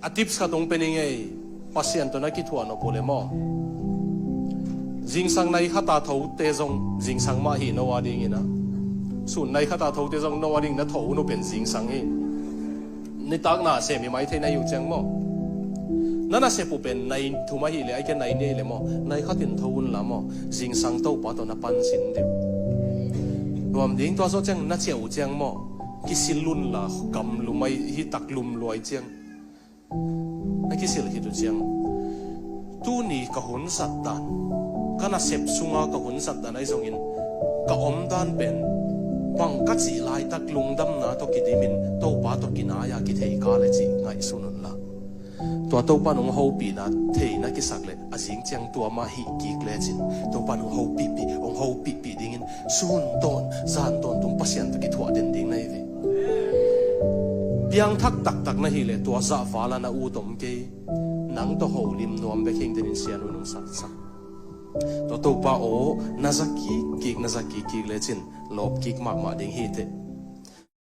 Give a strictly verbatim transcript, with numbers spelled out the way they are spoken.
A tips khat hong pia ning ei, Pasian tawh na kithuah nop uh leh maw, zingsang nai khata thote zong zingsang mah hi no a dingin ah, sun nai khata thote zong no a dingin na tho uh pen zingsang hi. Nitak nasep hi mai thei na hi uh ciang maw, na nasep uh pen nai thum ahih leh, ahih kei leh nai nih ahih leh maw, nai khatin tho unla maw, zingsang Topa tawh na pansin ding uh. Nuam ding, tua zawh ciang na ciah uh ciang maw, kisil unla gamlum ahi hi, tak lum lua hi ciang. Na kisil khit uh ciang, tuni ka hun zat dan, ka nasep sunga ka hun zat dan ahi zongin, ka om dan pen bang ka cih laitak lungdamna tawh kidimin Topa tawh kinai-a kithei ka le cih ngaihsun unla. Tua Topa in hong hopihna thei na kisak leh, a zing ciang tua mah hih kik lecin, Topa in hong hopihpih, hong hopihpih dingin sun tawn zan tawntung Pasian tawh kithuah den ding na hi ve. Piangthak taktak na hih leh, tua zah vala na ut om kei. Nang tawh holim nuam bek hi ing, den in Sia Nu in hong satsak. Tua Topa aw na za kikkik, na za kikkik lecin lawp kik mahmah ding hi teh.